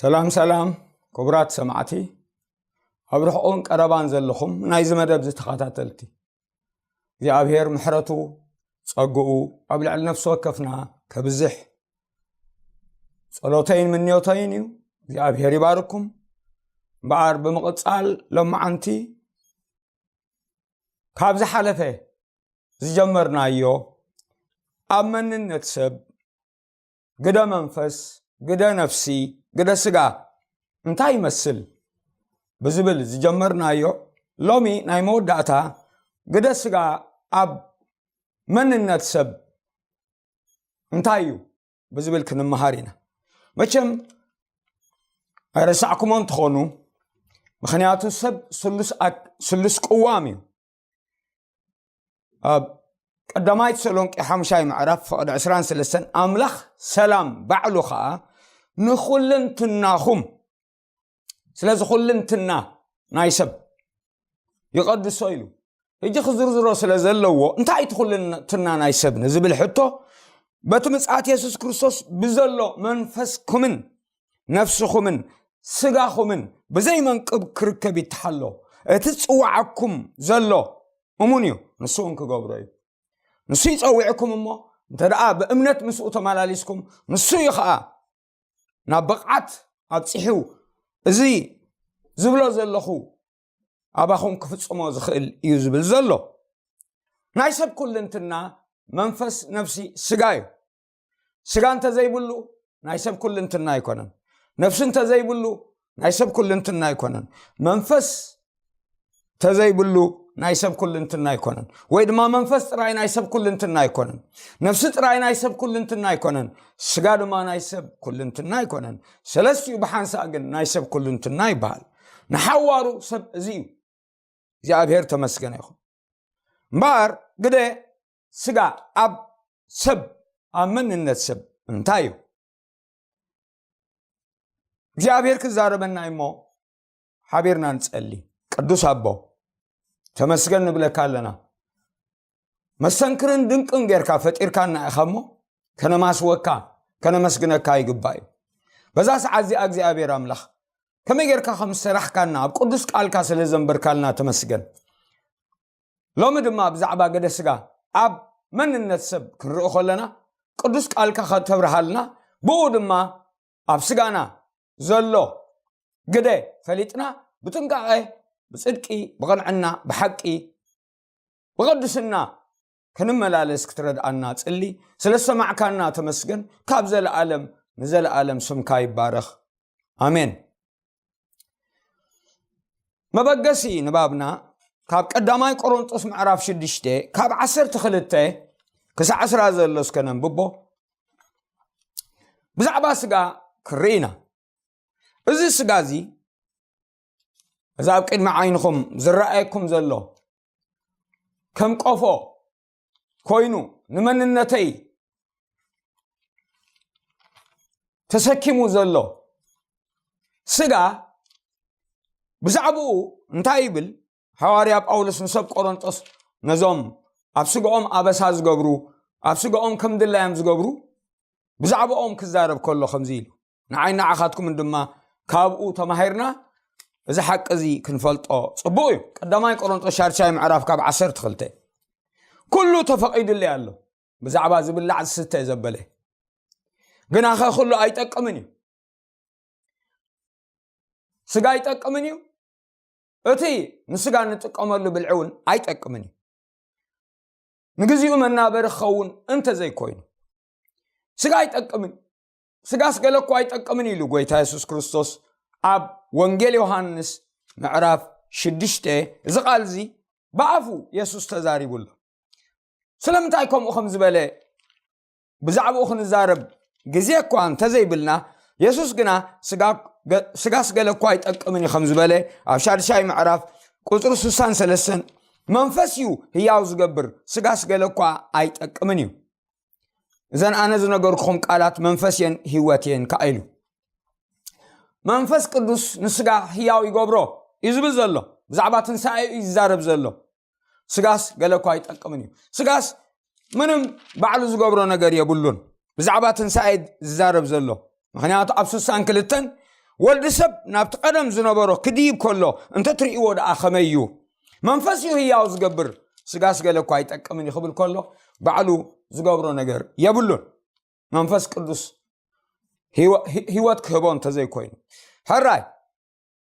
ሰላም ሰላም ክቡራት ሰማዕቲ፣ ኣብ ርሑቕን ቀረባን ዘለኹም ናይዚ መደብ ዝተኸታተልቲ፣ እግዚኣብሔር ምሕረቱ ጸግኡ ኣብ ልዕሊ ነፍሲ ወከፍና ከብዝሕ ጸሎተይን ምንዮተይን እዩ። እግዚኣብሔር ይባርኩም። እምበኣር ብምቕጻል ሎማዓንቲ ካብ ዝሓለፈ ዝጀመርናዮ ኣብ መንነት ሰብ ግደ መንፈስ፣ ግደ ነፍሲ፣ ግደ ስጋ እንታይ ይመስል ብዝብል ዝጀመርናዮ፣ ሎሚ ናይ መወዳእታ ግደ ስጋ ኣብ መንነት ሰብ እንታይ እዩ ብዝብል ክንመሃር ኢና። መቸም ኣይረሳዕኩሞ እንትኾኑ፣ ምኽንያቱ ሰብ ስሉስ ኣክ-፣ ስሉስ ቅዋም እዩ። ኣብ ቀዳማይ ተሰሎንቄ ሓሙሻይ ምዕራፍ ፍቕዲ ዕስራን ሰለስተን፣ ኣምላኽ ሰላም ባዕሉ ኸኣ ንኹልንትናኹም፣ ስለዚ ኩልንትና ናይ ሰብ ይቐድሶ ኢሉ። ሕጂ ክዝርዝሮ ስለ ዘለዎ፣ እንታይ እቲ ኩልንትና ናይ ሰብ ንዝብል ሕቶ፣ በቲ ምጽኣት የሱስ ክርስቶስ ብዘሎ መንፈስኩምን ነፍስኹምን ስጋኹምን ብዘይ መንቅብ ክርከብ ይተሓሎ። እቲ ዝጽውዓኩም ዘሎ እሙን እዩ፣ ንሱ እውን ክገብሮ እዩ። ንሱ ይጸውዕኩም እሞ፣ እንተ ደኣ ብእምነት ምስኡ ተመላሊስኩም፣ ንሱ እዩ ኸኣ ናብ ብቕዓት ኣብጺሑ፣ እዚ ዝብሎ ዘለኹ ኣባኹም ክፍጽሞ ዝኽእል እዩ ዝብል ዘሎ። ናይ ሰብ ኩልንትና መንፈስ፣ ነፍሲ፣ ስጋ እዩ። ስጋ እንተዘይብሉ ናይ ሰብ ኩልንትና ኣይኮነን። ነፍሲ እንተዘይብሉ ናይ ሰብ ኩልንትና ኣይኮነን። መንፈስ ተዘይብሉ ናይ ሰብ ኩልንትና ኣይኮነን። ወይ ድማ መንፈስ ጥራይ ናይ ሰብ ኩልንትና ኣይኮነን። ነፍሲ ጥራይ ናይ ሰብ ኩልንትና ኣይኮነን። ስጋ ድማ ናይ ሰብ ኩልንትና ኣይኮነን። ሰለስቲኡ ብሓንሳእ ግን ናይ ሰብ ኩልንትና ይበሃል። ንሓዋሩ ሰብ እዚ እዩ። እግዚኣብሔር ተመስገነ ይኹን። እምበኣር ግደ ስጋ ኣብ ሰብ፣ ኣብ መንነት ሰብ እንታይ እዩ? እግዚኣብሔር ክዛረበና እሞ ሓቢርና ንጸሊ። ቅዱስ ኣቦ፣ ተመስገን ንብለካ ኣለና። መስተንክርን ድንቅን ጌርካ ፈጢርካና ኢኻ እሞ፣ ከነማስወካ፣ ከነመስግነካ ይግባእ እዩ። በዛ ሰዓት እዚኣ እግዚኣብሔር ኣምላኽ፣ ከመይ ጌርካ ከም ዝሰራሕካና፣ ኣብ ቅዱስ ቃልካ ስለ ዘንበርካልና ተመስገን። ሎሚ ድማ ብዛዕባ ገደ ስጋ ኣብ መንነት ሰብ ክንርኢ ከለና፣ ቅዱስ ቃልካ ከተብርሃልና፣ ብኡ ድማ ኣብ ስጋና ዘሎ ግደ ፈሊጥና፣ ብጥንቃቐ፣ ብጽድቂ፣ ብቕንዕና፣ ብሓቂ፣ ብቕድስና ክንመላለስ ክትረድኣና ጽሊ። ስለ ዝሰማዕካና ተመስገን። ካብ ዘለኣለም ንዘለኣለም ስምካ ይባረኽ። ኣሜን። መበገሲ ንባብና ካብ ቀዳማይ ቆሮንጦስ ምዕራፍ ሽዱሽተ፣ ካብ ዓሰርተ ክልተ ክሳዕ ዕስራ ዘሎ እስከ ነንብቦ። ብዛዕባ ስጋ ክርኢ ኢና። እዚ ስጋ እዚ፣ እዚ ኣብ ቅድሚ ዓይንኹም ዝረኣየኩም ዘሎ፣ ከም ቆፎ ኮይኑ ንመንነተይ ተሰኪሙ ዘሎ ስጋ፣ ብዛዕባኡ እንታይ ይብል? ሃዋርያ ጳውሎስ ንሰብ ቆሮንጦስ፣ ነዞም ኣብ ስጋኦም ኣበሳ ዝገብሩ፣ ኣብ ስጋኦም ከም ድላዮም ዝገብሩ፣ ብዛዕባኦም ክዛረብ ከሎ ከምዚ ኢሉ፣ ንዓይ ንዓኻትኩምን ድማ ካብኡ ተማሂርና እዚ ሓቂ እዚ ክንፈልጦ ጽቡቕ እዩ። ቀዳማይ ቆሮንጦስ ሻድሻይ ምዕራፍ ካብ ዓሰርተ ክልተ፣ "ኩሉ ተፈቒዱለይ ኣሎ፣ ብዛዕባ ዝብላዕ ዝስተ ዘበለ፣ ግናኸ ኩሉ ኣይጠቅምን እዩ። ስጋ ኣይጠቅምን እዩ፣ እቲ ንስጋ እንጥቀመሉ ብልዒ እውን ኣይጠቅምን እዩ፣ ንግዚኡ መናበሪ ክኸውን እንተዘይኮይኑ። ስጋ ኣይጠቅምን፣ ስጋስ ገለ እኮ ኣይጠቅምን" ኢሉ ጎይታ የሱስ ክርስቶስ ኣብ ወንጌል ዮሃንስ ምዕራፍ ሽዱሽተ። እዚ ቃል እዚ ብኣፉ የሱስ ተዛሪቡ ኣሎ። ስለምንታይ ከምኡ ከም ዝበለ ብዛዕባኡ ክንዛረብ ግዜ እኳ እንተዘይብልና፣ የሱስ ግና ስጋ-፣ ገ-፣ "ስጋስ ገለ እኳ ኣይጠቅምን እዩ" ከም ዝበለ ኣብ ሻድሻይ ምዕራፍ ቁጽሪ ስሳን ሰለስተን፣ "መንፈስ እዩ ህያው ዝገብር፣ ስጋስ ገለ እኳ ኣይጠቅምን እዩ።" እዘን ኣነ ዝነገርኩኹም ቃላት መንፈስ እየን ህይወት እየን ከኣ ኢሉ። መንፈስ ቅዱስ ንስጋ ህያው ይገብሮ እዩ ዝብል ዘሎ። ብዛዕባ ትንሳኤ እዩ ዝዛረብ ዘሎ። ስጋስ ገለ እኳ ኣይጠቅምን እዩ። ስጋስ ምንም ባዕሉ ዝገብሮ ነገር የብሉን። ብዛዕባ ትንሳኤ ዝዛረብ ዘሎ። ምኽንያቱ ኣብ ስሳን ክልተን ወዲ ሰብ ናብቲ ቀደም ዝነበሮ ክድይብ ከሎ እንተ ትርእይዎ ደኣ ከመይ እዩ? መንፈስ እዩ ህያው ዝገብር፣ ስጋስ ገለ እኳ ኣይጠቅምን እዩ ክብል ከሎ ባዕሉ ዝገብሮ ነገር የብሉን። መንፈስ ቅዱስ ህይወ- ህይወት ክህቦ እንተዘይኮይኑ። ሕራይ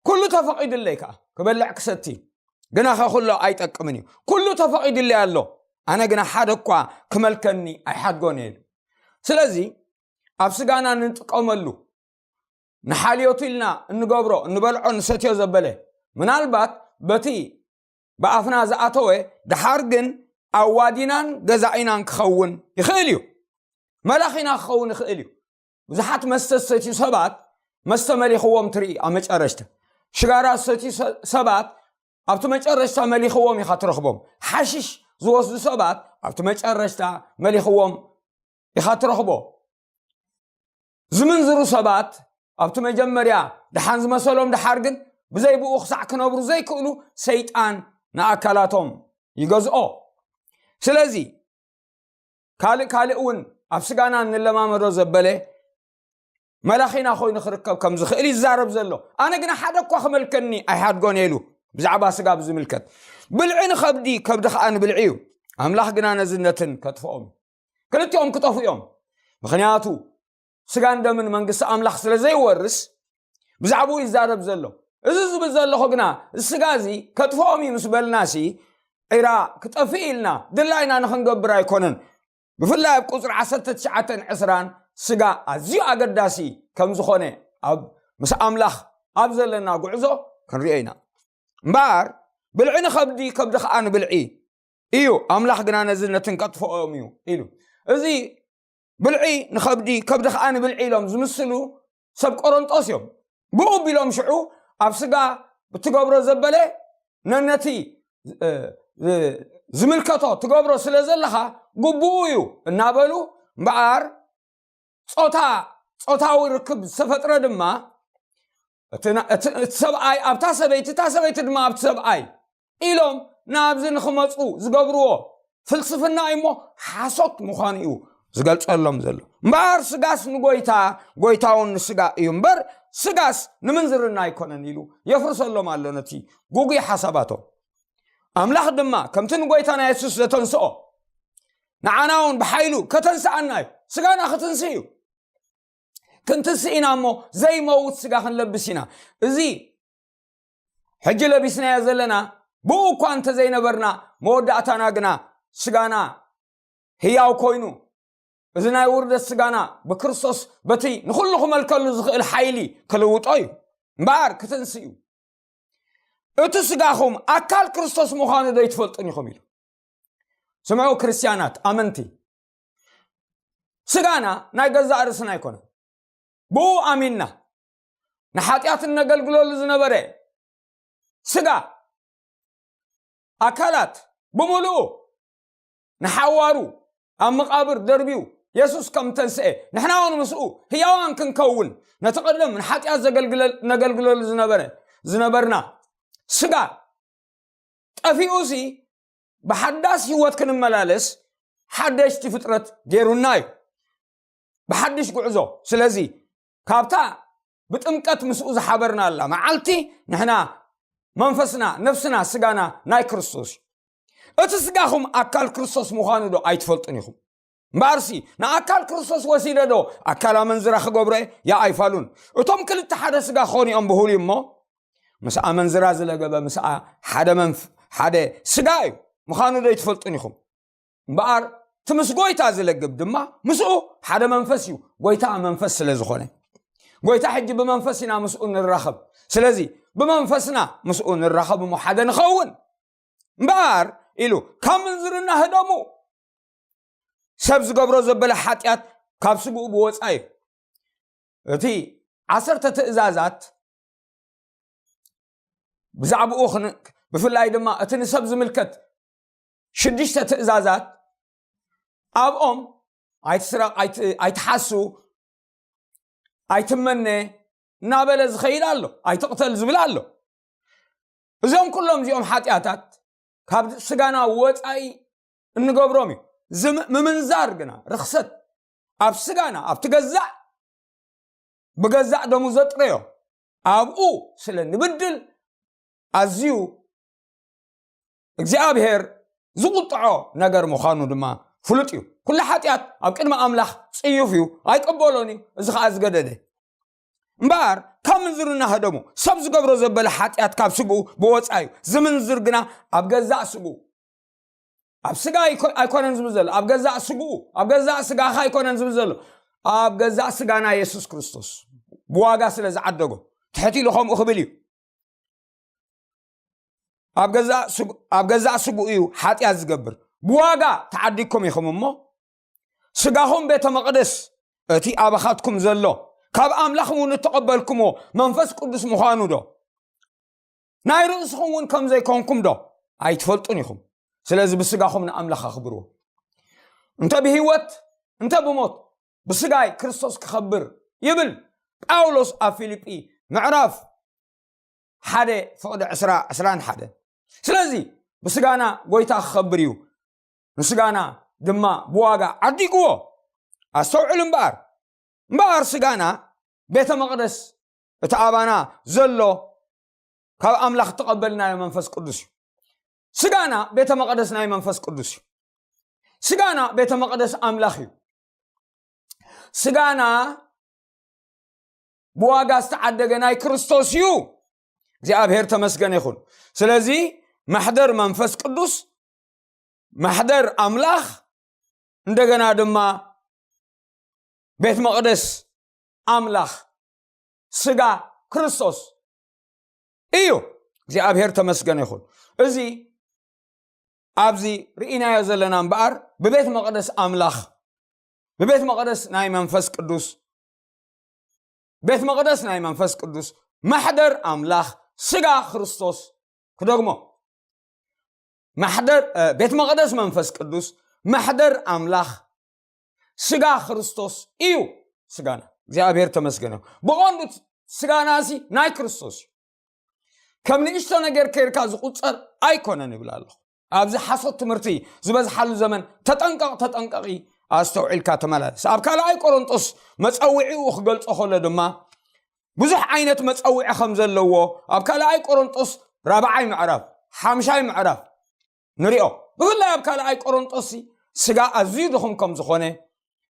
ኩሉ ተፈቒዱለይ ከዓ ክበልዕ ክሰቲ፣ ግና ከ ኩሎ ኣይጠቅምን እዩ። ኩሉ ተፈቒዱለይ ኣሎ፣ ኣነ ግና ሓደ እኳ ክመልከኒ ኣይሓድጎን እየ ኢሉ። ስለዚ ኣብ ስጋና ንጥቀመሉ ንሓልዮቱ ኢልና እንገብሮ እንበልዖ ንሰትዮ ዘበለ ምናልባት በቲ ብኣፍና ዝኣተወ ድሓር ግን ኣዋዲናን ገዛኢናን ክኸውን ይኽእል እዩ። መላኺና ክኸውን ይኽእል እዩ። ብዙሓት መስተ ዝሰትዩ ሰባት መስተ መሊኽዎም ትርኢ። ኣብ መጨረሽታ ሽጋራ ዝሰትዩ ሰ- ሰባት ኣብቲ መጨረሽታ መሊኽዎም ኢኻ ትረኽቦም። ሓሽሽ ዝወስዱ ሰባት ኣብቲ መጨረሽታ መሊኽዎም ኢኻ ትረኽቦ። ዝምንዝሩ ሰባት ኣብቲ መጀመርያ ደሓን ዝመሰሎም ድሓር ግን ብዘይ ብኡ ክሳዕ ክነብሩ ዘይክእሉ ሰይጣን ንኣካላቶም ይገዝኦ። ስለዚ ካልእ ካልእ እውን ኣብ ስጋና እንለማመዶ ዘበለ መላኺና ኮይኑ ክርከብ ከም ዝኽእል ይዛረብ ዘሎ። ኣነ ግና ሓደ እኳ ክመልከኒ ኣይሓድጎን ኢሉ ብዛዕባ ስጋ ብዝምልከት ብልዒ ንኸብዲ ከብዲ ከዓ ንብልዒ እዩ። ኣምላኽ ግና ነዝነትን ከጥፍኦም ክልቲኦም ክጠፉ እዮም። ምኽንያቱ ስጋን ደምን መንግስቲ ኣምላኽ ስለ ዘይወርስ ብዛዕባኡ ይዛረብ ዘሎ። እዚ ዝብል ዘለኹ ግና እዚ ስጋ እዚ ከጥፍኦም እዩ ምስ በልናሲ ዒራ ክጠፍእ ኢልና ድላይና ንኽንገብር ኣይኮነን። ብፍላይ ኣብ ቁፅሪ ዓሰርተ ትሽዓተን ዕስራን ስጋ ኣዝዩ ኣገዳሲ ከም ዝኾነ ኣብ ምስ ኣምላኽ ኣብ ዘለና ጉዕዞ ክንሪኦ ኢና። እምበኣር ብልዒ ንኸብዲ ከብዲ ከዓ ንብልዒ እዩ፣ ኣምላኽ ግና ነዚ ነትን ከጥፍኦም እዩ ኢሉ። እዚ ብልዒ ንኸብዲ ከብዲ ከዓ ንብልዒ ኢሎም ዝምስሉ ሰብ ቆሮንጦስ እዮም። ብኡ ቢሎም ሽዑ ኣብ ስጋ ብትገብሮ ዘበለ ነነቲ ዝምልከቶ ትገብሮ ስለ ዘለኻ ግቡኡ እዩ እናበሉ እምበኣር ፆታ ፆታዊ ርክብ ዝተፈጥረ ድማ እቲ ሰብኣይ ኣብታ ሰበይቲ እታ ሰበይቲ ድማ ኣብቲ ሰብኣይ ኢሎም ናብዚ ንክመፁ ዝገብርዎ ፍልስፍና እሞ ሓሶት ምዃኑ እዩ ዝገልፀሎም ዘሎ። እምበኣር ስጋስ ንጎይታ ጎይታውን ንስጋ እዩ እምበር ስጋስ ንምንዝርና ኣይኮነን ኢሉ የፍርሰሎም ኣሎ ነቲ ጉጉይ ሓሳባቶም። ኣምላኽ ድማ ከምቲ ንጎይታና የሱስ ዘተንስኦ ንዓና እውን ብሓይሉ ከተንስኣና እዩ። ስጋና ክትንስ እዩ። ክንትንስ ኢና እሞ ዘይመውት ስጋ ክንለብስ ኢና። እዚ ሕጂ ለቢስናዮ ዘለና ብኡ እኳ እንተዘይነበርና መወዳእታና ግና ስጋና ህያው ኮይኑ እዚ ናይ ውርደት ስጋና ብክርስቶስ በቲ ንኹሉ ክመልከሉ ዝኽእል ሓይሊ ክልውጦ እዩ እምበኣር ክትንስ እዩ። እቲ ስጋኹም ኣካል ክርስቶስ ምዃኑ ዶ ይትፈልጡን ኢኹም ኢሉ። ስምዑ ክርስትያናት ኣመንቲ፣ ስጋና ናይ ገዛእ ርእስና ኣይኮነን። ብኡ ኣሚንና ንሓጢኣት እነገልግለሉ ዝነበረ ስጋ ኣካላት ብምሉኡ ንሓዋሩ ኣብ መቓብር ደርብዩ የሱስ ከም ተንስኤ ንሕና እውን ምስኡ ህያዋን ክንከውን ነቲ ቅድም ንሓጢኣት ነገልግለሉ ዝነበረ ዝነበርና ስጋ ጠፊኡሲ ብሓዳስ ህይወት ክንመላለስ ሓደሽቲ ፍጥረት ገይሩና እዩ ብሓድሽ ጉዕዞ። ስለዚ ካብታ ብጥምቀት ምስኡ ዝሓበርና ኣላ መዓልቲ ንሕና መንፈስና ነፍስና ስጋና ናይ ክርስቶስ እዩ። እቲ ስጋኹም ኣካል ክርስቶስ ምዃኑ ዶ ኣይትፈልጡን ኢኹም? እምበኣርሲ ንኣካል ክርስቶስ ወሲደ ዶ ኣካል ኣመንዝራ ክገብሮ እየ? ያ ኣይፋሉን። እቶም ክልተ ሓደ ስጋ ክኾኑ እዮም ብህሉ እሞ ምስ ኣመንዝራ ዝለገበ ምስኣ ሓደ መንፍ ሓደ ስጋ እዩ ምዃኑ ዶ ኣይትፈልጡን ኢኹም? እምበኣር እቲ ምስ ጎይታ ዝለግብ ድማ ምስኡ ሓደ መንፈስ እዩ፣ ጎይታ መንፈስ ስለ ዝኾነ። ጎይታ ሕጂ ብመንፈስ ኢና ምስኡ ንራኸብ። ስለዚ ብመንፈስና ምስኡ ንራኸብ እሞ ሓደ ንኸውን። እምበኣር ኢሉ ካብ ምንዝርና ህደሙ። ሰብ ዝገብሮ ዘበለ ሓጢኣት ካብ ስግኡ ብወፃ እዩ። እቲ ዓሰርተ ትእዛዛት ብዛዕባኡ ብፍላይ ድማ እቲ ንሰብ ዝምልከት ሽዱሽተ ትእዛዛት ኣብኦም ኣይትስረቕ ኣይትሓሱ ኣይትመነ እናበለ ዝኸይድ ኣሎ። ኣይትቕተል ዝብል ኣሎ። እዞም ኩሎም እዚኦም ሓጢኣታት ካብ ስጋና ወፃኢ እንገብሮም እዩ። ምምንዛር ግና ርኽሰት ኣብ ስጋና ኣብቲ ገዛእ ብገዛእ ደሙ ዘጥረዮ ኣብኡ ስለ ንብድል ኣዝዩ እግዚኣብሔር ዝቁጥዖ ነገር ምዃኑ ድማ ፍሉጥ እዩ። ኩሉ ሓጢኣት ኣብ ቅድሚ ኣምላኽ ጽዩፍ እዩ፣ ኣይቅበሎን እዩ። እዚ ኸዓ ዝገደደ እምበኣር ካብ ምንዝርና ህደሙ። ሰብ ዝገብሮ ዘበለ ሓጢኣት ካብ ስግኡ ብወጻ እዩ። ዝምንዝር ግና ኣብ ገዛእ ስግኡ፣ ኣብ ስጋ ኣይኮ- ኣይኮነን ዝብል ዘሎ፣ ኣብ ገዛእ ስግኡ፣ ኣብ ገዛእ ስጋኻ ኣይኮነን ዝብል ዘሎ፣ ኣብ ገዛእ ስጋና የሱስ ክርስቶስ ብዋጋ ስለ ዝዓደጎ ትሕት ኢሉ ከምኡ ክብል እዩ። ኣብ ገዛእ ስግ- ኣብ ገዛእ ስግኡ እዩ ሓጢኣት ዝገብር። ብዋጋ ተዓዲግኩም ኢኹም እሞ፣ ስጋኹም ቤተ መቕደስ እቲ ኣባኻትኩም ዘሎ ካብ ኣምላኽ እውን እተቐበልኩምዎ መንፈስ ቅዱስ ምዃኑ ዶ፣ ናይ ርእስኹም እውን ከም ዘይኮንኩም ዶ ኣይትፈልጡን ኢኹም? ስለዚ ብስጋኹም ንኣምላኽ ኣኽብርዎ። እንተ ብህይወት እንተ ብሞት ብስጋይ ክርስቶስ ክኸብር ይብል ጳውሎስ ኣብ ፊልጲ ምዕራፍ ሓደ ፍቕዲ ዕስራ ዕስራን ሓደ። ስለዚ ብስጋና ጎይታ ክኸብር እዩ፣ ንስጋና ድማ ብዋጋ ዓዲግዎ። ኣስተውዕል እምበኣር፣ እምበኣር ስጋና ቤተ መቕደስ እቲ ኣባና ዘሎ ካብ ኣምላኽ እተቐበልናዮ መንፈስ ቅዱስ እዩ። ስጋና ቤተ መቕደስ ናይ መንፈስ ቅዱስ እዩ። ስጋና ቤተ መቕደስ ኣምላኽ እዩ። ስጋና ብዋጋ ዝተዓደገ ናይ ክርስቶስ እዩ። እግዚኣብሔር ተመስገን ይኹን። ስለዚ ማሕደር መንፈስ ቅዱስ፣ ማሕደር ኣምላኽ፣ እንደገና ድማ ቤት መቕደስ ኣምላኽ፣ ስጋ ክርስቶስ እዩ። እግዚኣብሔር ተመስገን ይኹን። እዚ ኣብዚ ርኢናዮ ዘለና እምበኣር ብቤት መቕደስ ኣምላኽ፣ ብቤት መቕደስ ናይ መንፈስ ቅዱስ፣ ቤት መቕደስ ናይ መንፈስ ቅዱስ፣ ማሕደር ኣምላኽ፣ ስጋ ክርስቶስ፣ ክደግሞ፣ ማሕደር ቤት መቕደስ መንፈስ ቅዱስ፣ ማሕደር ኣምላኽ፣ ስጋ ክርስቶስ እዩ። ስጋና እግዚኣብሔር ተመስገነ። ብቐንዱ ስጋና ሲ ናይ ክርስቶስ እዩ። ከም ንእሽቶ ነገር ከይርካ ዝቁጸር ኣይኮነን ይብል ኣለኹ። ኣብዚ ሓሶት ትምህርቲ ዝበዝሓሉ ዘመን ተጠንቀቕ፣ ተጠንቀቒ፣ ኣስተውዒልካ ተመላለስ። ኣብ ካልኣይ ቆሮንጦስ መጸውዒኡ ክገልጾ ከሎ ድማ ብዙሕ ዓይነት መጸውዒ ከም ዘለዎ ኣብ ካልኣይ ቆሮንጦስ ራብዓይ ምዕራፍ፣ ሓምሻይ ምዕራፍ ንሪኦ። ብፍላይ ኣብ ካልኣይ ቆሮንጦስ ስጋ ኣዝዩ ድኹም ከም ዝኾነ፣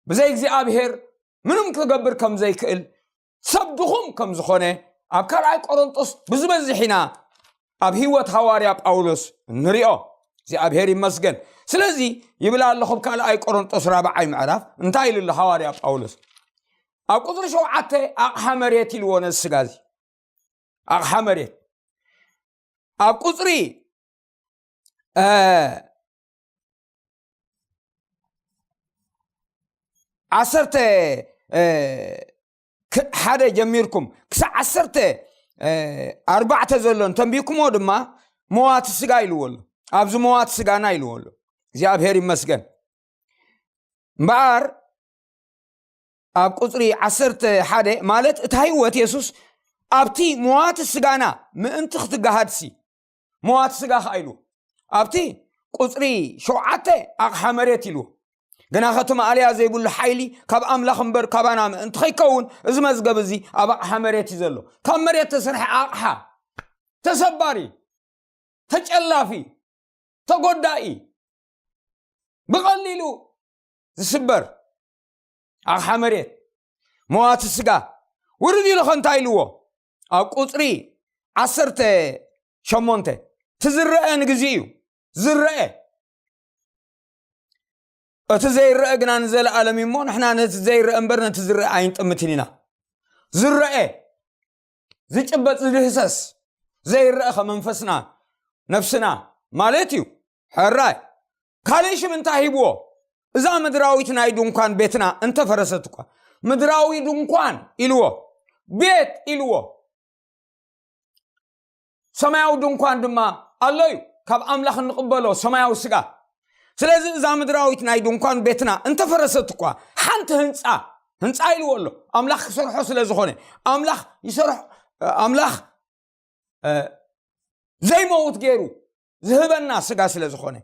ብዘይ እግዚኣብሔር ምንም ክገብር ከም ዘይክእል፣ ሰብ ድኹም ከም ዝኾነ ኣብ ካልኣይ ቆሮንጦስ ብዝበዝሕ ኢና ኣብ ህይወት ሃዋርያ ጳውሎስ ንሪኦ። እግዚኣብሔር ይመስገን። ስለዚ ይብል ኣለኹ ኣብ ካልኣይ ቆሮንጦስ ራብዓይ ምዕራፍ እንታይ ኢሉ ኣሎ ሃዋርያ ጳውሎስ? ኣብ ቁፅሪ ሸውዓተ ኣቕሓ መሬት ኢልዎ ነዚ ስጋ እዚ። ኣቕሓ መሬት ኣብ ቁፅሪ ዓሰርተ ሓደ ጀሚርኩም ክሳብ ዓሰርተ ኣርባዕተ ዘሎ እንተንቢብኩሞ ድማ መዋቲ ስጋ ኢልዎ ኣሎ። ኣብዚ መዋቲ ስጋና ኢልዎ ኣሎ። እግዚኣብሔር ይመስገን። እምበኣር ኣብ ቁፅሪ ዓሰርተ ሓደ ማለት እታ ህይወት የሱስ ኣብቲ መዋቲ ስጋና ምእንቲ ክትገሃድሲ መዋቲ ስጋ ከዓ ኢሉ ኣብቲ ቁፅሪ ሸውዓተ ኣቕሓ መሬት ኢሉ ግና ከቲ ማእለያ ዘይብሉ ሓይሊ ካብ ኣምላኽ እምበር ካባና ምእንቲ ከይከውን እዚ መዝገብ እዚ ኣብ ኣቕሓ መሬት እዩ ዘሎ። ካብ መሬት ተሰርሐ ኣቕሓ ተሰባሪ፣ ተጨላፊ፣ ተጎዳኢ፣ ብቐሊሉ ዝስበር ኣቕሓ መሬት መዋቲ ስጋ ውርድ ኢሉ ከ እንታይ ኢልዎ? ኣብ ቁፅሪ ዓሰርተ ሸሞንተ ትዝረአ ንግዜ እዩ ዝረአ። እቲ ዘይረአ ግና ንዘለኣለም እዩ እሞ ንሕና ነቲ ዘይረአ እምበር ነቲ ዝረአ ኣይንጥምትን ኢና። ዝረአ ዝጭበጥ ዝድህሰስ ዘይረአ ከ መንፈስና ነፍስና ማለት እዩ። ሕራይ ካልእ ሽም እንታይ ሂብዎ? እዛ ምድራዊት ናይ ድንኳን ቤትና እንተፈረሰት እኳ ምድራዊ ድንኳን ኢልዎ ቤት ኢልዎ ሰማያዊ ድንኳን ድማ ኣሎ እዩ ካብ ኣምላኽ እንቕበሎ ሰማያዊ ስጋ። ስለዚ እዛ ምድራዊት ናይ ድንኳን ቤትና እንተፈረሰት እኳ ሓንቲ ህንፃ ህንፃ ኢልዎ ኣሎ ኣምላኽ ክሰርሖ ስለ ዝኾነ ኣምላኽ ይሰርሖ ኣምላኽ ዘይመውት ገይሩ ዝህበና ስጋ ስለ ዝኾነ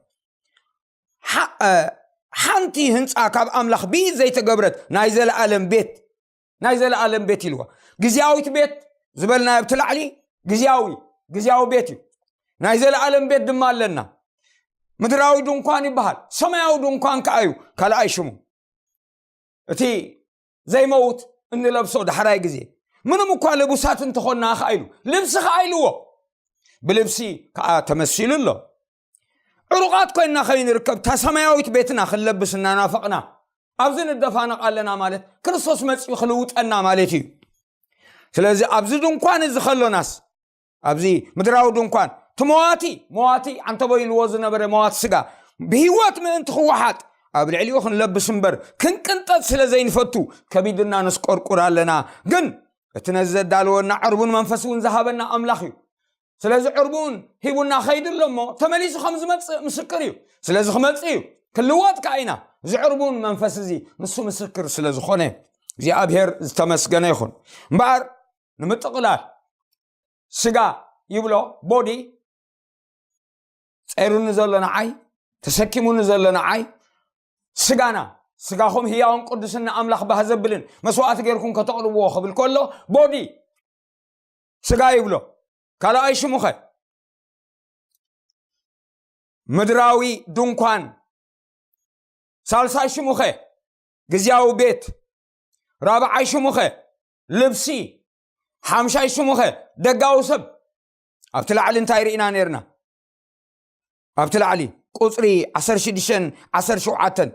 ሓንቲ ህንፃ ካብ ኣምላኽ ብኢድ ዘይተገብረት ናይ ዘለኣለም ቤት ናይ ዘለኣለም ቤት ኢልዋ። ግዜያዊት ቤት ዝበልና ኣብቲ ላዕሊ ግዝያዊ ግዝያዊ ቤት እዩ። ናይ ዘለኣለም ቤት ድማ ኣለና። ምድራዊ ድንኳን ይበሃል፣ ሰማያዊ ድንኳን ከኣ እዩ ካልኣይ ሽሙ። እቲ ዘይመውት እንለብሶ ዳሕራይ ግዜ፣ ምንም እኳ ልቡሳት እንተኾንና ከኣ ኢሉ፣ ልብሲ ከኣ ኢልዎ፣ ብልብሲ ከኣ ተመሲሉ ኣሎ። ዕሩቓት ኮይንና ከይንርከብ፣ እታ ሰማያዊት ቤትና ክንለብስ እናናፈቕና ኣብዚ ንደፋነቕ ኣለና ማለት፣ ክርስቶስ መጺኡ ክልውጠና ማለት እዩ። ስለዚ ኣብዚ ድንኳን እዚ ከሎናስ፣ ኣብዚ ምድራዊ ድንኳን፣ እቲ መዋቲ መዋቲ ዓንተቦ ኢልዎ ዝነበረ መዋቲ ስጋ ብህይወት ምእንቲ ክወሓጥ፣ ኣብ ልዕሊኡ ክንለብስ እምበር ክንቅንጠጥ ስለ ዘይንፈቱ፣ ከቢድና ነስቆርቁር ኣለና። ግን እቲ ነዚ ዘዳለወና ዕርቡን መንፈስ እውን ዝሃበና ኣምላኽ እዩ። ስለዚ ዕርቡን ሂቡና ከይዱ ኣሎ እሞ፣ ተመሊሱ ከም ዝመጽእ ምስክር እዩ። ስለዚ ክመጽእ እዩ፣ ክልወጥ ከኣ ኢና። እዚ ዕርቡን መንፈስ እዚ ንሱ ምስክር ስለ ዝኾነ፣ እግዚኣብሔር ዝተመስገነ ይኹን። እምበኣር፣ ንምጥቕላል፣ ስጋ ይብሎ፣ ቦዲ፣ ጸይሩኒ ዘሎ ንዓይ፣ ተሰኪሙኒ ዘሎ ንዓይ፣ ስጋና፣ ስጋኹም ህያውን ቅዱስን ንኣምላኽ ባህ ዘብልን መስዋዕቲ ጌርኩም ከተቕርብዎ ክብል ከሎ፣ ቦዲ፣ ስጋ ይብሎ። ካልኣይ ሽሙኸ? ምድራዊ ድንኳን። ሳልሳይ ሽሙኸ? ግዝያዊ ቤት። ራብዓይ ሽሙኸ? ልብሲ። ሓምሻይ ሽሙኸ? ደጋዊ ሰብ። ኣብቲ ላዕሊ እንታይ ርኢና ነርና? ኣብቲ ላዕሊ ቁጽሪ ዓሰርተ ሽዱሽተን ዓሰርተ ሸውዓተን፣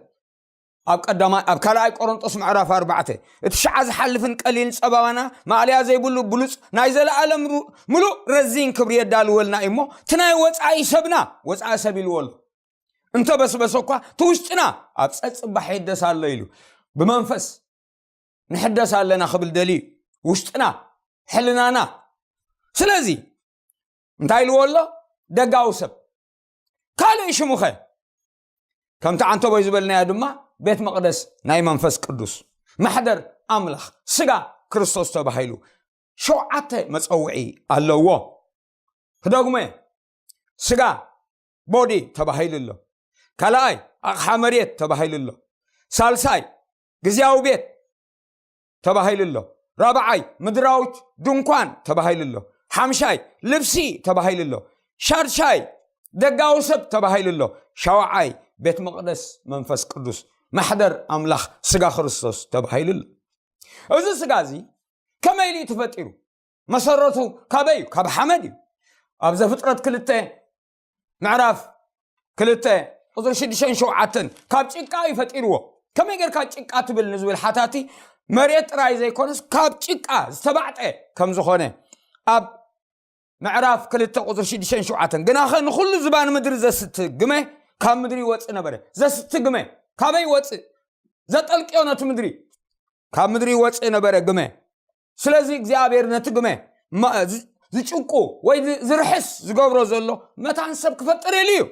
ኣብ ቀዳማይ፣ ኣብ ካልኣይ ቆሮንጦስ ምዕራፍ ኣርባዕተ፣ እቲ ሽዓ ዝሓልፍን ቀሊልን ጸባባና፣ ማእለያ ዘይብሉ ብሉጽ ናይ ዘለኣለም ሩ-፣ ምሉእ ረዚን ክብሪ የዳልወልና እዩ እሞ፣ እቲ ናይ ወጻኢ ሰብና፣ ወጻኢ ሰብ ኢልዎ ኣሎ፣ እንተበስበሰ እኳ፣ እቲ ውሽጥና ኣብ ጸጽባሕ ይሕደስ ኣሎ ኢሉ። ብመንፈስ ንሕደስ ኣለና ክብል ደልዩ፣ ውሽጥና፣ ሕልናና። ስለዚ እንታይ ኢልዎ ኣሎ? ደጋዊ ሰብ። ካልእ ሽሙኸ? ከምቲ ዓንተቦይ ዝበልናዮ ድማ፣ ቤት መቕደስ ናይ መንፈስ ቅዱስ፣ ማሕደር ኣምላኽ፣ ስጋ ክርስቶስ ተባሂሉ ሸውዓተ መጸውዒ ኣለዎ። ክደግሞ እየ። ስጋ፣ ቦዲ፣ ተባሂሉ ኣሎ። ካልኣይ፣ ኣቕሓ መሬት ተባሂሉ ኣሎ። ሳልሳይ፣ ግዝያዊ ቤት ተባሂሉ ኣሎ። ራብዓይ፣ ምድራዊት ድንኳን ተባሂሉ ኣሎ። ሓምሻይ፣ ልብሲ ተባሂሉ ኣሎ። ሻድሻይ፣ ደጋዊ ሰብ ተባሂሉ ኣሎ። ሻውዓይ፣ ቤት መቕደስ መንፈስ ቅዱስ፣ ማሕደር ኣምላኽ፣ ስጋ ክርስቶስ ተባሂሉ ኣሎ። እዚ ስጋ እዚ ከመይ ኢሉ እዩ ተፈጢሩ? መሰረቱ ካበይ እዩ? ካብ ሓመድ እዩ። ኣብ ዘፍጥረት ክልተ ምዕራፍ ክልተ ቁጽሪ ሽዱሽተን ሸውዓተን፣ ካብ ጭቃ እዩ ፈጢርዎ። ከመይ ጌርካ ጭቃ ትብል ንዝብል ሓታቲ፣ መሬት ጥራይ ዘይኮነስ ካብ ጭቃ ዝተባዕጠ ከም ዝኾነ ኣብ ምዕራፍ ክልተ ቁጽሪ ሽዱሽተን ሸውዓተን፣ ግናኸ ንኹሉ ዝባን ምድሪ ዘስቲ ግመ ካብ ምድሪ ይወጽእ ነበረ። ዘስቲ ግመ ካበይ ይወጽእ? ዘጠልቅዮ ነቲ ምድሪ፣ ካብ ምድሪ ይወጽእ ነበረ ግመ። ስለዚ እግዚኣብሔር ነቲ ግመ ማ-፣ ዝ-፣ ዝጭቁ ወይ ዝ-፣ ዝርሕስ ዝገብሮ ዘሎ መታን ሰብ ክፈጥር ኢሉ እዩ።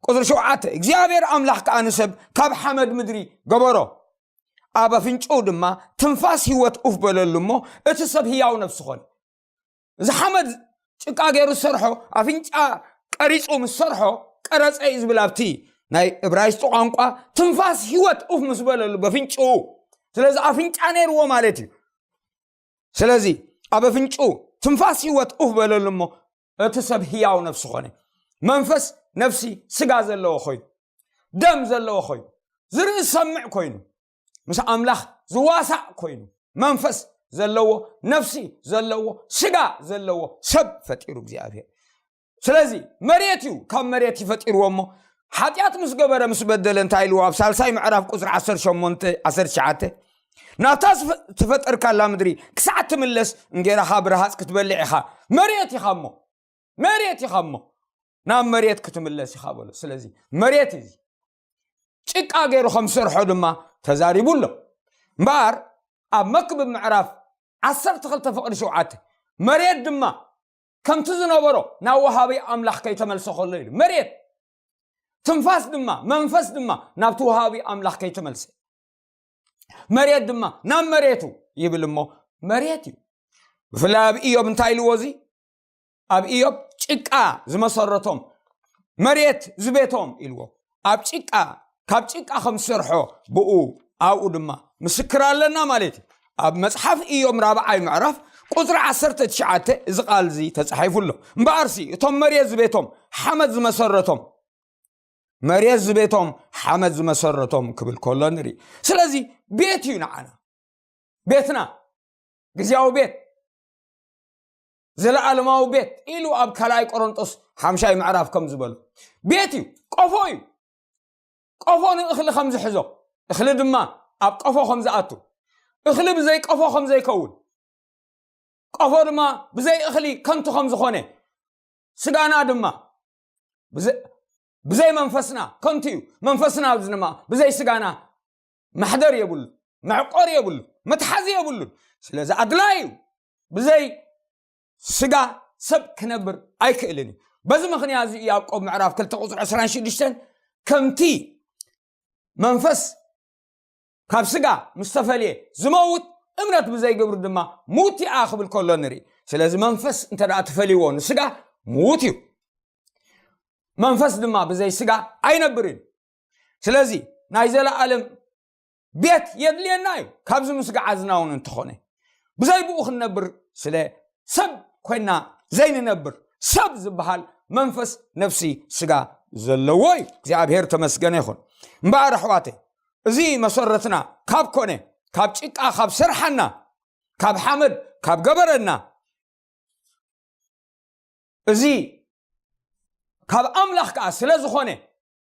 ቁጽሪ ሸውዓተ፣ እግዚኣብሔር ኣምላኽ ከኣ ንሰብ ካብ ሓመድ ምድሪ ገበሮ፣ ኣብ ኣፍንጭኡ ድማ ትንፋስ ህይወት ኡፍ በለሉ እሞ፣ እቲ ሰብ ህያው ነፍሲ ኾነ። እዚ ሓመድ ጭቃ ገይሩ ዝሰርሖ፣ ኣፍንጫ ቀሪጹ ምስ ሰርሖ፣ ቀረጸ እዩ ዝብል ኣብቲ ናይ እብራይስጢ ቋንቋ። ትንፋስ ህይወት ኡፍ ምስ በለሉ በፍንጭኡ፣ ስለዚ ኣፍንጫ ነይርዎ ማለት እዩ። ስለዚ ኣብ ኣፍንጭኡ ትንፋስ ህይወት ኡፍ በለሉ እሞ፣ እቲ ሰብ ህያው ነፍሲ ኾነ። መንፈስ፣ ነፍሲ፣ ስጋ ዘለዎ ኮይኑ፣ ደም ዘለዎ ኮይኑ፣ ዝርኢ ዝሰምዕ ኮይኑ፣ ምስ ኣምላኽ ዝዋሳእ ኮይኑ፣ መንፈስ ዘለዎ፣ ነፍሲ ዘለዎ፣ ስጋ ዘለዎ ሰብ ፈጢሩ እግዚኣብሔር። ስለዚ መሬት እዩ፣ ካብ መሬት እዩ ፈጢርዎ እሞ፣ ሓጢኣት ምስ ገበረ፣ ምስ በደለ እንታይ ኢልዎ? ኣብ ሳልሳይ ምዕራፍ ቁጽሪ ዓሰርተ ሸሞንተ፣ ዓሰርተ ትሽዓተ፣ "ናብታ ዝፈ-፣ ዝፈጠርካላ ምድሪ ክሳዕ ትምለስ እንጌራኻ ብረሃጽ ክትበልዕ ኢኻ፣ መሬት ኢኻ እሞ፣ መሬት ኢኻ እሞ፣ ናብ መሬት ክትምለስ ኢኻ" በሎ። ስለዚ መሬት እዩ። ጭቃ ገይሩ ከም ዝሰርሖ ድማ ተዛሪቡ ኣሎ። እምበኣር ኣብ መክብብ ምዕራፍ ዓሰርተ ክልተ ፍቕዲ ሸውዓተ፣ መሬት ድማ ከምቲ ዝነበሮ ናብ ወሃቢ ኣምላኽ ከይተመልሰ ከሎ ኢሉ። መሬት፣ ትንፋስ ድማ፣ መንፈስ ድማ ናብቲ ወሃቢ ኣምላኽ ከይተመልሰ። መሬት ድማ ናብ መሬቱ ይብል እሞ፣ መሬት እዩ። ብፍላይ ኣብ ኢዮብ እንታይ ኢልዎ እዚ? ኣብ ኢዮብ ጭቃ ዝመሰረቶም፣ መሬት ዝቤቶም ኢልዎ። ኣብ ጭቃ፣ ካብ ጭቃ ከም ዝሰርሖ ብኡ ኣብኡ ድማ ምስክር ኣለና ማለት እዩ። ኣብ መጽሓፍ ኢዮብ ራብዓይ ምዕራፍ ቁፅሪ ዓሰርተ ትሽዓተ እዚ ቃል እዚ ተፃሒፉ ኣሎ። እምበኣርሲ እቶም መሬት ዝቤቶም ሓመድ ዝመሰረቶም፣ መሬት ዝቤቶም ሓመድ ዝመሰረቶም ክብል ከሎ ንርኢ። ስለዚ ቤት እዩ ንዓና፣ ቤትና፣ ግዝያዊ ቤት፣ ዘለኣለማዊ ቤት ኢሉ ኣብ ካልኣይ ቆሮንጦስ ሓምሻይ ምዕራፍ ከም ዝበሎ ቤት እዩ። ቆፎ እዩ። ቆፎ ንእኽሊ ከም ዝሕዞ፣ እኽሊ ድማ ኣብ ቆፎ ከም ዝኣቱ፣ እኽሊ ብዘይ ቆፎ ከም ዘይከውን፣ ቆፎ ድማ ብዘይ እኽሊ ከንቱ ከም ዝኾነ፣ ስጋና ድማ ብዘ- ብዘይ መንፈስና ከንቱ እዩ። መንፈስና ድማ ብዘይ ስጋና ማሕደር የብሉ፣ መዕቆር የብሉ፣ መትሓዚ የብሉን። ስለዚ ኣድላይ እዩ። ብዘይ ስጋ ሰብ ክነብር ኣይክእልን እዩ። በዚ ምኽንያት እዚ ያዕቆብ ምዕራፍ ክልተ ቁፅሪ ዕስራን ሽዱሽተን ከምቲ መንፈስ ካብ ስጋ ምስ ተፈልየ ዝመውት፣ እምነት ብዘይ ግብሪ ድማ ሙት እያ ክብል ከሎ ንርኢ። ስለዚ መንፈስ እንተ ደኣ ተፈልይዎ ንስጋ ሙት እዩ፣ መንፈስ ድማ ብዘይ ስጋ ኣይነብርን። ስለዚ ናይ ዘለኣለም ቤት የድልየና እዩ፣ ካብዚ ምስ ገዓዝና እውን እንተኾነ። ብዘይ ብኡ ክንነብር ስለ ሰብ ኮይና ዘይንነብር፣ ሰብ ዝበሃል መንፈስ፣ ነፍሲ፣ ስጋ ዘለዎ እዩ። እግዚኣብሔር ተመስገነ ይኹን። እምበኣር ኣሕዋተይ፣ እዚ መሰረትና ካብ ኮነ፣ ካብ ጭቃ ካብ ሰርሓና፣ ካብ ሓመድ ካብ ገበረና፣ እዚ ካብ ኣምላኽ ከኣ ስለ ዝኾነ፣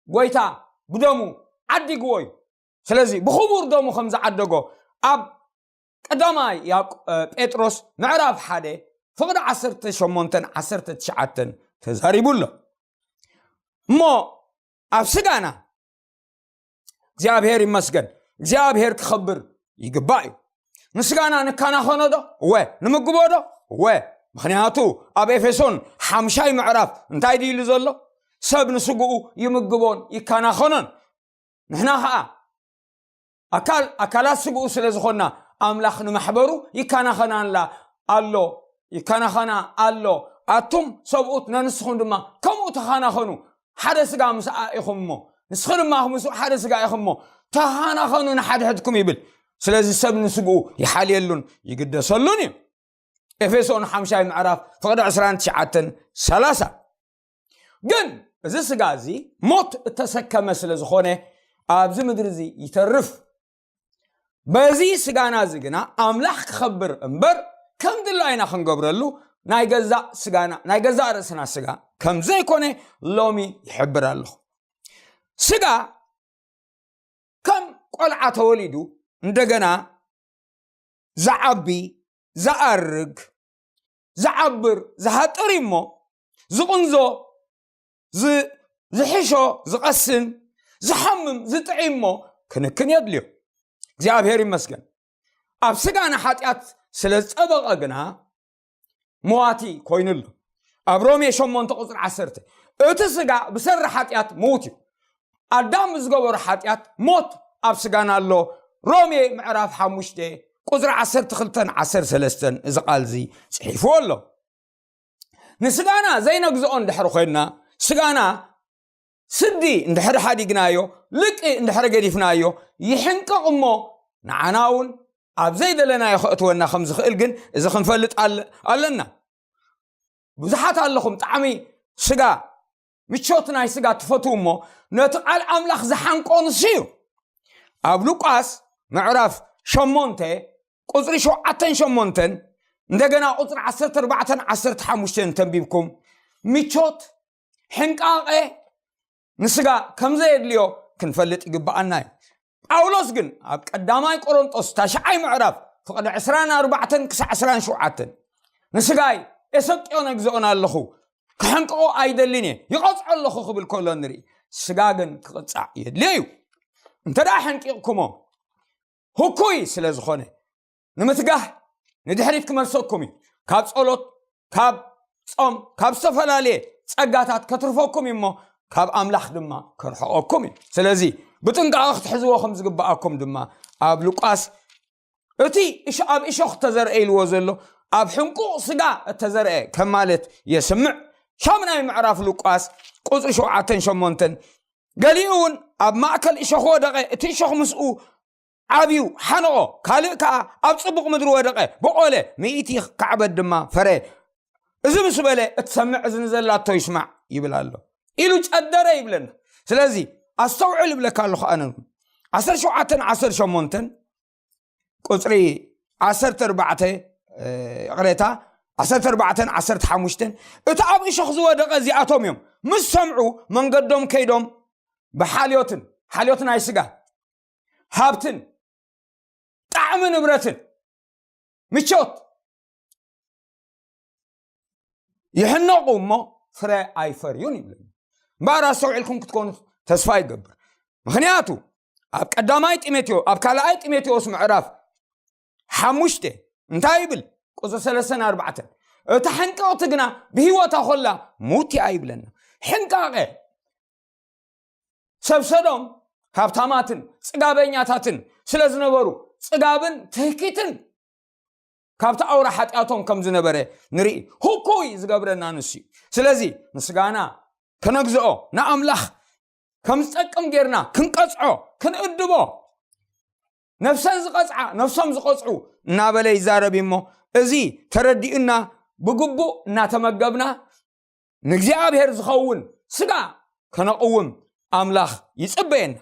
ጎይታ ብደሙ ዓዲግዎ እዩ። ስለዚ ብኽቡር ደሙ ከም ዝዓደጎ ኣብ ቀዳማይ ያዕቆ- እ፣ ጴጥሮስ ምዕራፍ ሓደ ፍቕዲ ዓሰርተ ሸሞንተን ዓሰርተ ትሽዓተን ተዛሪቡ ኣሎ። እሞ ኣብ ስጋና እግዚኣብሔር ይመስገን፣ እግዚኣብሔር ክኸብር ይግባእ እዩ። ንስጋና ንከናኸኖ ዶ? እወ። ንምግቦ ዶ? እወ። ምኽንያቱ ኣብ ኤፌሶን ሓምሻይ ምዕራፍ እንታይ ድዩ ኢሉ ዘሎ? ሰብ ንስግኡ ይምግቦን ይከናኸኖን። ንሕና ኸዓ ኣካል ኣካላት ስግኡ ስለ ዝኾንና፣ ኣምላኽ ንማሕበሩ ይከናኸናላ ኣሎ፣ ይከናኸና ኣሎ። ኣቱም ሰብኡት ነንስኹም ድማ ከምኡ ተኸናኸኑ፣ ሓደ ስጋ ምስኣ ኢኹም እሞ፣ ንስኺ ድማ ምስኡ ሓደ ስጋ ኢኹም እሞ፣ ተኸናኸኑ ንሓድሕድኩም ይብል። ስለዚ ሰብ ንስግኡ ይሓልየሉን ይግደሰሉን እዩ። ኤፌሶን ሓምሻይ ምዕራፍ ፍቕዲ ዕስራን ትሽዓተን ሰላሳ። ግን እዚ ስጋ እዚ ሞት እተሰከመ ስለ ዝኾነ ኣብዚ ምድሪ እዚ ይተርፍ። በዚ ስጋና እዚ ግና ኣምላኽ ክኸብር እምበር ከም ድላይና ክንገብረሉ ናይ ገዛእ ስጋና፣ ናይ ገዛእ ርእስና ስጋ ከም ዘይኮነ ሎሚ ይሕብር ኣለኹ። ስጋ ከም ቆልዓ ተወሊዱ እንደገና ዝዓቢ፣ ዝኣርግ፣ ዝዓብር፣ ዝሃጥር እዩ እሞ ዝቕንዞ፣ ዝ- ዝሕሾ፣ ዝቐስን፣ ዝሓምም፣ ዝጥዒም እሞ ክንክን የድልዮ። እግዚኣብሔር ይመስገን። ኣብ ስጋና ሓጢኣት ስለ ዝጸበቐ ግና መዋቲ ኮይኑ ኣሎ። ኣብ ሮሜ ሸሞንተ ቁፅሪ ዓሰርተ፣ እቲ ስጋ ብሰሪ ሓጢኣት ምዉት እዩ። ኣዳም ብዝገበሮ ሓጢኣት ሞት ኣብ ስጋና ኣሎ። ሮሜ ምዕራፍ ሓሙሽተ ቁፅሪ ዓሰርተ ክልተን ዓሰርተ ሰለስተን እዚ ቃል እዚ ፅሒፍዎ ኣሎ። ንስጋና ዘይነግዝኦ እንድሕር ኮይንና፣ ስጋና ስዲ እንድሕር ሓዲግናዮ፣ ልቂ እንድሕር ገዲፍናዮ፣ ይሕንቅቕ እሞ ንዓና እውን ኣብ ዘይደለናዮ ከእትወና ከም ዝኽእል ግን እዚ ክንፈልጥ ኣለ- ኣለና። ብዙሓት ኣለኹም ጣዕሚ ስጋ፣ ምቾት ናይ ስጋ ትፈትዉ እሞ ነቲ ቃል ኣምላኽ ዝሓንቆ ንሱ እዩ። ኣብ ሉቃስ ምዕራፍ ሸሞንተ ቁፅሪ ሸውዓተን ሸሞንተን፣ እንደገና ቁፅሪ ዓሰርተ ኣርባዕተን ዓሰርተ ሓሙሽተን ተንቢብኩም ምቾት፣ ሕንቃቐ ንስጋ ከም ዘየድልዮ ክንፈልጥ ይግብኣና እዩ። ጳውሎስ ግን ኣብ ቀዳማይ ቆሮንጦስ ታሽዓይ ምዕራፍ ፍቕዲ ዕስራን ኣርባዕተን ክሳዕ ዕስራን ሸውዓተን፣ ንስጋይ ኤሰቅዮ ነግዝኦን ኣለኹ፣ ክሕንቅቆ ኣይደልን እየ፣ ይቐጽዖ ኣለኹ ክብል ከሎ ንርኢ። ስጋ ግን ክቕጻዕ የድልዮ እዩ። እንተ ደኣ ሕንቂቕኩሞ፣ ህኩይ ስለ ዝኾነ ንምትጋህ ንድሕሪት ክመልሰኩም እዩ። ካብ ጸሎት፣ ካብ ጾም፣ ካብ ዝተፈላለየ ጸጋታት ከትርፈኩም እዩ እሞ ካብ ኣምላኽ ድማ ከርሕቐኩም እዩ። ስለዚ ብጥንቃቐ ክትሕዝዎ ከም ዝግብኣኩም ድማ ኣብ ሉቃስ እቲ እሾ- ኣብ እሾኽ ተዘርአ ኢልዎ ዘሎ ኣብ ሕንቁቕ ስጋ እተዘርአ ከም ማለት የስምዕ። ሻምናይ ምዕራፍ ሉቃስ ቁጽሪ ሸውዓተን ሸሞንተን፣ ገሊኡ እውን ኣብ ማእከል እሾኽ ወደቐ፣ እቲ እሾኽ ምስኡ ዓብዩ ሓነቆ፣ ካልእ ከዓ ኣብ ጽቡቕ ምድሪ ወደቐ፣ በቆለ፣ ምእቲ ከዕበት ድማ ፈረ። እዚ ምስ በለ፣ እትሰምዕ እዝኒ ዘላቶ ይስማዕ ይብል ኣሎ ኢሉ ጨደረ ይብለና። ስለዚ ኣስተውዕል እብለካ ኣለኹ። ኣነ ዓሰርተ ሸውዓተን ዓሰርተ ሸሞንተን ቁፅሪ ዓሰርተ ኣርባዕተ፣ ይቕሬታ፣ ዓሰርተ ኣርባዕተን ዓሰርተ ሓሙሽተን፣ እቲ ኣብ እሾኽ ዝወደቐ እዚኣቶም እዮም። ምስ ሰምዑ መንገዶም ከይዶም፣ ብሓልዮትን፣ ሓልዮት ናይ ስጋ፣ ሃብትን፣ ጣዕሚ ንብረትን፣ ምቾት ይሕነቑ እሞ ፍረ ኣይፈርዩን ይብለና። እምበኣር ኣስተውዒልኩም ክትኮኑ ተስፋ ይገብር። ምኽንያቱ ኣብ ቀዳማይ ጢሞቴዎ-፣ ኣብ ካልኣይ ጢሞቴዎስ ምዕራፍ ሓሙሽተ እንታይ ይብል? ቁፅሪ ሰለስተን ኣርባዕተን፣ "እታ ሕንቅቕቲ ግና ብህይወታ ኮላ ሙት እያ" ይብለና። ሕንቃቐ ሰብ ሰዶም ሃብታማትን ጽጋበኛታትን ስለ ዝነበሩ፣ ጽጋብን ትህኪትን ካብቲ ኣውራ ሓጢኣቶም ከም ዝነበረ ንርኢ። ህኩይ ዝገብረና ንሱ እዩ። ስለዚ ምስጋና ከነግዝኦ፣ ንኣምላኽ ከም ዝጠቅም ጌርና ክንቀጽዖ፣ ክንእድቦ፣ ነፍሰን ዝቐጽዓ፣ ነፍሶም ዝቐጽዑ እናበለ ይዛረብ እሞ፣ እዚ ተረዲኡና ብግቡእ እናተመገብና ንእግዚኣብሔር ዝኸውን ስጋ ከነቕውም ኣምላኽ ይጽበየና።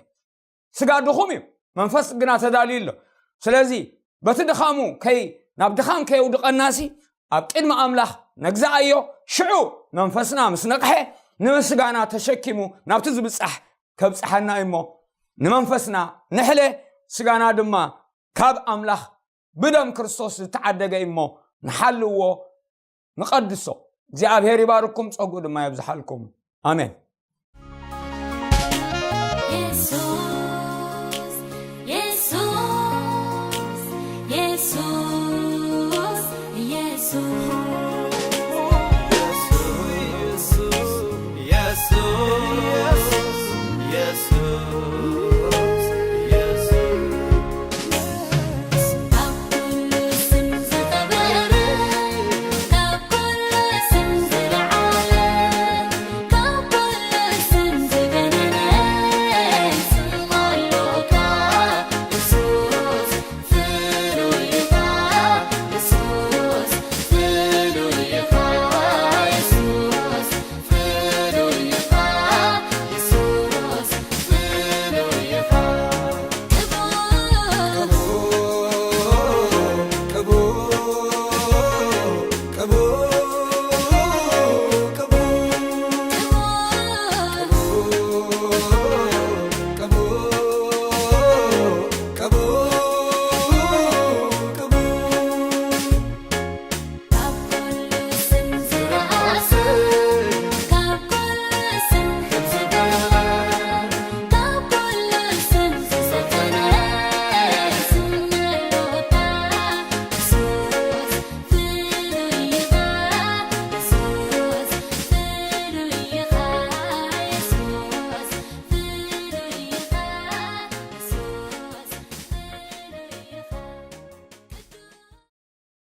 ስጋ ድኹም እዩ፣ መንፈስ ግና ተዳልዩ ኣሎ። ስለዚ በቲ ድኻሙ ከይ-፣ ናብ ድኻም ከየውድቐናሲ ኣብ ቅድሚ ኣምላኽ ነግዛኣዮ። ሽዑ መንፈስና ምስ ነቕሐ፣ ንስጋና ተሸኪሙ ናብቲ ዝብጻሕ ከብጽሓና እዩ እሞ፣ ንመንፈስና ንሕለ፣ ስጋና ድማ ካብ ኣምላኽ ብደም ክርስቶስ ዝተዓደገ እዩ እሞ፣ ንሓልዎ፣ ንቐድሶ። እግዚኣብሔር ይባርኩም፣ ጸጉኡ ድማ የብዝሓልኩም። ኣሜን። የሱስ